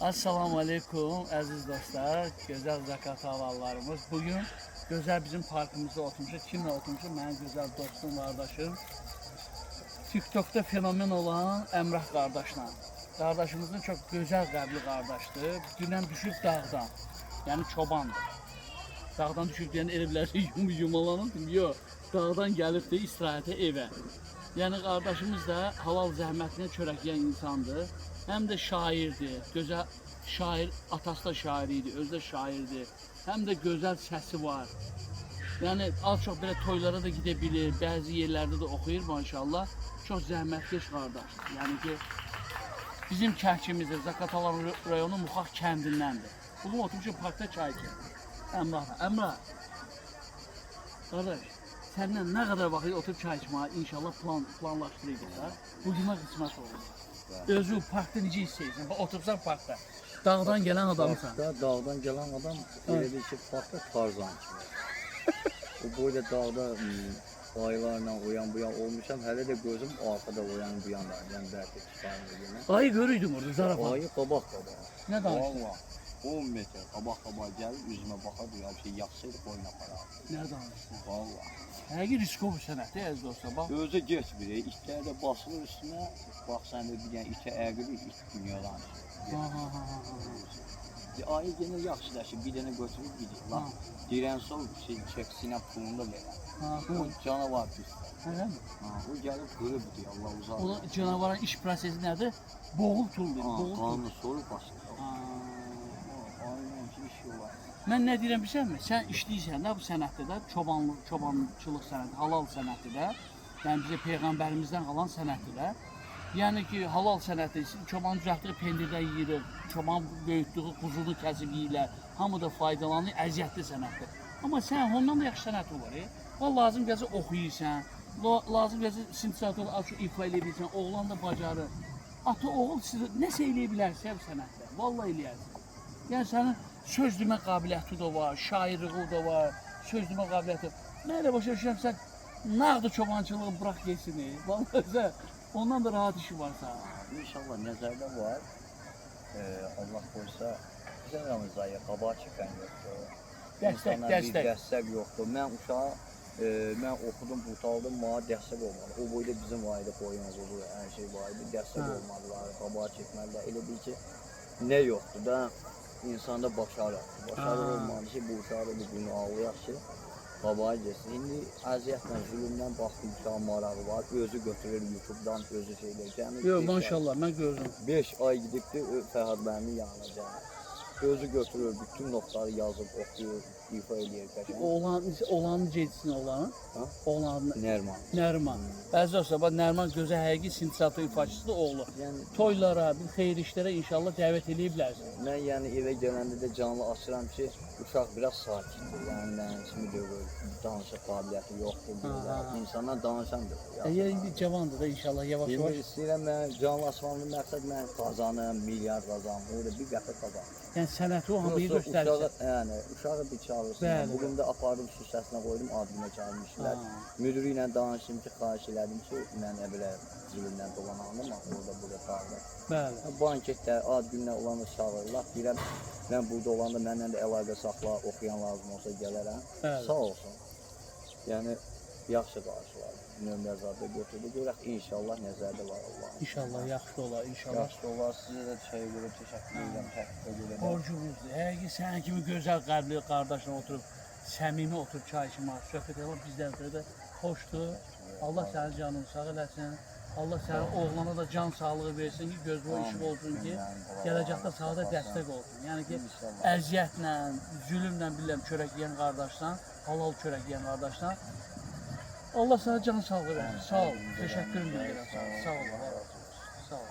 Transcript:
Assalamu aleykum əziz dostlar, gözəl Zaqatalalarımız. Bugün gözəl bizim parkımızda oturmuşuq. Kimlə oturmuşuq? Mənim gözəl dostum, qardaşım. TikTokda fenomen olan Əmrah qardaşla. Qardaşımızın çox gözəl qəlbli qardaşdır. Dünən düşüb dağdan. Yəni çobandır. Dağdan düşüb deyən elə bilərsə yumalanıb. Yox, dağdan gəlibdi istirahətə evə. Yəni qardaşımız da halal zəhmətinə çörək yeyən insandır. Həm də şairdir. Gözəl şair, atası da şair idi, özü də şairdir. Həm də gözəl səsi var. Yəni az çox belə toylara da gedə bilir, bəzi yerlərdə də oxuyur maşallah. Çox zəhmətkeş qardaşdır. Yəni ki bizim kəndimizdə Zaqatala rayonu Muxaq kəndindəndir. Bugün oturmuşuq parkda çay içirik. Əmrahla. Əmrah. Qardaş, səndən nə qədər vaxt oturub çay içməyə inşallah planlaşdırırıq da. Bugünə qismət oldu. Özü parkda necə hiss edirsən? Bax oturubsan parkda. Dağdan gələn adamsan. Parkda dağdan gələn adam elə bil ki, parkda Tarzan kimi. O boyda dağda ayılarla o yan bu yan olmuşam. Hələ də gözüm arxada o yan bu yan da. Yəni bəlkə çıxarmır yenə. Ayı görürdüm orada zarafat. Ayı qabaq qabağa. Nə danışdın? Vallahi 10 metr qabaq qabağa gəlib üzümə baxardı. Ya bir şey yaxşıydı qoyun aparardı. Nə danışdın? Vallahi. Həqiqi riskov sənətdir əziz dostlar. Bax, Özü getmir. İtlər də basılır üstünə. Bax sən də bir dənə itə əqili it dünyadan. Ha ha ha ha. ha. Ayı yenə yaxşılaşır, bir dənə götürüb gidir. Lan deyirən sol şey çək sinə pulunu da verər. Ha, O canavar pisdir. Eləmi? Ha, o gəlib qırıb deyir, Allah uzaq. O canavarın iş prosesi nədir? Boğub tullayır, Ha, boğub tullayır. qanını sorub basır. Ha. Aynen ki iş olar. Mən nə deyirəm bilirsən? Sən işləyirsən də bu sənətdə də, çobanlıq, çobançılıq sənəti, halal sənəti də. Yəni bizə peyğəmbərimizdən qalan sənətdir də. Yəni ki, halal sənəti, çoban düzəltdiyi pendirdən yeyirik, çoban böyütdüyü quzunu kəsib yeyirlər. Hamı da faydalanır, əziyyətli sənətdir. Amma sən ondan da yaxşı sənəti var. Bax lazım gəlsə oxuyursan, lazım gəlsə sintezator az çox ifa eləyə bilirsən, oğlan da bacarır. Ata oğul sizi nəsə eləyə bilərsən bu sənətdə. Vallahi eləyərsən. Yəni sənin söz demə qabiliyyəti də var, şairliyi də var, söz demə qabiliyyəti. Mən elə başa düşürəm sən nağdı çobançılığı bırax getsin. Vallahi sən ondan da rahat işi var sənin. İnşallah nəzərdə var. Allah qoysa bizə Ramazaya qabağa çəkən yoxdur. Dəstək, İnsanlar bir dəstək. dəstək yoxdur. Mən uşağa mən oxudum, qurtardım, mənə dəstək olmalı. O boyda bizim var idi, qoyun quzu, hər şey var idi. Dəstək Hə. olmalılar, qabağa çəkməlidir. Elə bil ki, nə yoxdur da insanda başarı. Başarı Ha. olmalı ki, bu uşağı da bu günü ağlayaq ki, qabağa getsin. İndi əziyyətlə, zülmdən baxdım, uşağın marağı var. Özü götürür YouTube-dan, özü şeylər. Cəmi Yox, beş ay- maşallah mən gördüm. 5 ay gidibdi Fərhad müəllimin yanına cəmi. Özü götürür, bütün notları yazıb, oxuyur, ifa eləyir qəşəng. Oğlan, oğlanın cedisini oğlanın. Ha? Oğlanın Nərman. Nəriman. Bəzi dostlar, bax Nəriman gözəl həqiqi sintezator ifaçısıdır oğlu. Yəni Toylara, bir xeyir işlərə inşallah dəvət eləyiblərsən. mən yəni evə gələndə də canlı açıram ki, uşaq biraz sakitdir. Yəni mənim kimi deyil, danışıq qabiliyyəti yoxdur. Ha, Belə. ha. İnsandan danışan deyil. Yəni indi cavandır da inşallah yavaş İndi yavaş. istəyirəm mən canlı açmamın məqsəd mən qazanım, milyar qazanım, orada bir qəpik qazanım. Yəni sənəti o hamıya Yoxsa göstərirsən. Uşağı, yəni uşağı bir çağırsın. Bəli. Bugün də apardım su səsinə qoydum, ad günə çağırmışlar. Ha. Müdürü ilə danışdım ki, xahiş elədim ki, mən nə belə zülmdən dolanandım, orada burada qaldım. Bəli. Banketdə ad günlə olanı çağırırlar. Deyirəm, mən burada olanda mənlə də əlaqə saxla, oxuyan lazım olsa gələrəm. Bəli. Sağ olsun. Yəni yaxşı qarşıladı. Nömrə zadı götürdü. Görək inşallah nəzərdə var Allahın. İnşallah yaxşı olar, inşallah. Yaxşı olar. Sizə də çaya görə təşəkkür edirəm. Təklifə görə də. Borcumuzdur. Həqiqi sənin kimi gözəl qəlbli qardaşla oturub səmimi oturub çay içmək, söhbət etmək bizdən görə də xoşdur. Allah sənin canını sağ eləsin. Allah sənin oğlana da can sağlığı versin ki, göz boyu işıq olsun ki, gələcəkdə sağda dəstək olsun. Yəni ki, İnşallah. əziyyətlə, zülmlə bilirəm çörək yeyən qardaşdan, halal çörək yeyən qardaşdan Allah sənə can sağlığı versin. Sağ ol. Təşəkkürüm bildirirəm sənə. Sağ ol. Sağ ol.